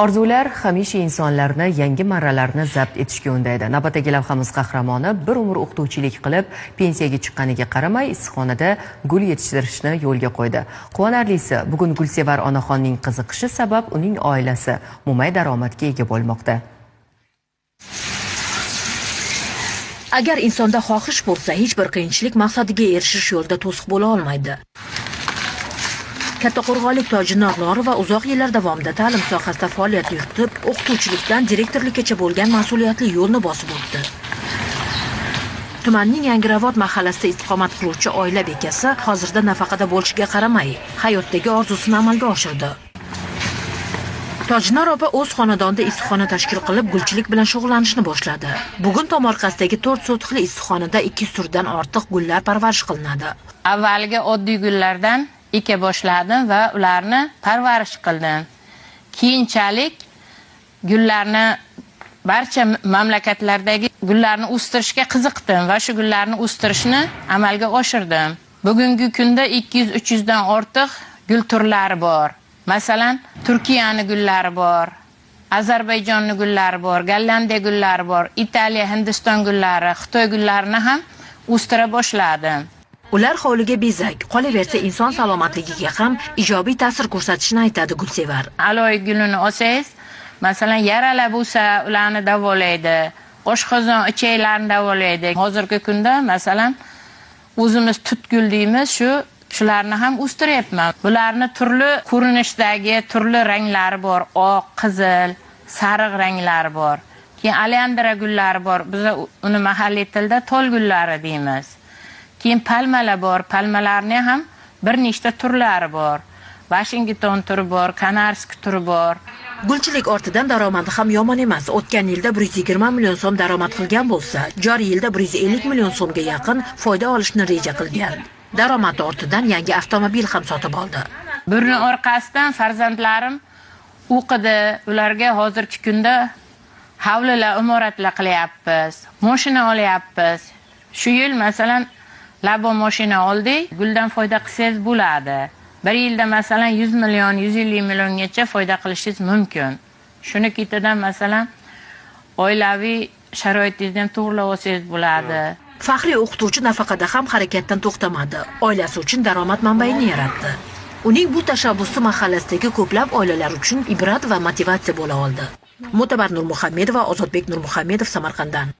Orzular hamisha insonlarni yangi marralarni zabt etishga undaydi. Navbatdagi lavhamiz qahramoni bir umr o'qituvchilik qilib, pensiyaga chiqqaniga qaramay, issiqxonada gul yetishtirishni yo'lga qo'ydi. Quvonarlisi, bugun gulsevar onaxonning qiziqishi sabab uning oilasi mo'may daromadga ega bo'lmoqda. Agar insonda xohish bo'lsa, hech bir qiyinchilik maqsadiga erishish yo'lida to'siq bo'la olmaydi. Kattaqo'rg'onlik Tojinor Norova uzoq yillar davomida ta'lim sohasida faoliyat yuritib, o'qituvchilikdan direktorlikkacha bo'lgan mas'uliyatli yo'lni bosib o'tdi. Tumanning Yangiravot mahallasida istiqomat qiluvchi oila bekasi hozirda nafaqada bo'lishiga qaramay, hayotdagi orzusini amalga oshirdi. Tojinor opa o'z xonadonida issiqxona tashkil qilib, gulchilik bilan shug'ullanishni boshladi. Bugun tomorqasidagi 4 sotixli issiqxonada 200 turdan ortiq gullar parvarish qilinadi. Avvalgi oddiy gullardan eka boshladim va ularni parvarish qildim. Keyinchalik gullarni barcha mamlakatlardagi gullarni o'stirishga qiziqdim va shu gullarni o'stirishni amalga oshirdim. Bugungi kunda 200-300 dan ortiq gul turlari bor. Masalan, Turkiyani gullari bor, Ozarbayjonni gullari bor, Gollandiya gullari bor, Italiya, Hindiston gullari, Xitoy gullarini ham o'stira boshladim. Ular hovliga bezak, qolaversa inson salomatligiga ham ijobiy ta'sir ko'rsatishini aytadi gulsevar. Aloy gulini olsangiz, masalan, yaralar bo'lsa, ularni davolaydi. Oshqozon, ichaklarni davolaydi. Hozirgi kunda, masalan, o'zimiz tut gul deymiz, shularni ham o'stiryapman. Bularni turli ko'rinishdagi turli ranglari bor, oq, qizil, sariq ranglari bor. Keyin oleandra gullari bor. Biz uni mahalliy tilda tol gullari deymiz. Keyin palmalar bor, palmalarning ham bir nechta turlari bor. Washington turi bor, Kanarsk turi bor. Gulchilik ortidan daromadi ham yomon emas. O'tgan yilda 120 million so'm daromad qilgan bo'lsa, joriy yilda 150 million so'mga yaqin foyda olishni reja qilgan. Daromadi ortidan yangi avtomobil ham sotib oldi. Buni orqasidan farzandlarim o'qidi. Ularga hozirgi kunda hovlilar, imoratlar qilyapmiz, mashina olyapmiz. Shu yil masalan Labo mashina oldik. Guldan foyda qilsangiz bo'ladi. Bir yilda masalan 100 million, 150 milliongacha foyda qilishingiz mumkin. Shuni ketidan masalan oilaviy sharoitingizni ham to'g'rilab olsangiz bo'ladi. Faxriy o'qituvchi nafaqada ham harakatdan to'xtamadi. Oilasi uchun daromad manbaini yaratdi. Uning bu tashabbusi mahallasidagi ko'plab oilalar uchun ibrat va motivatsiya bo'la oldi. Mo'tabar Nurmuhammedova, Ozodbek Nurmuhammedov, Samarqanddan.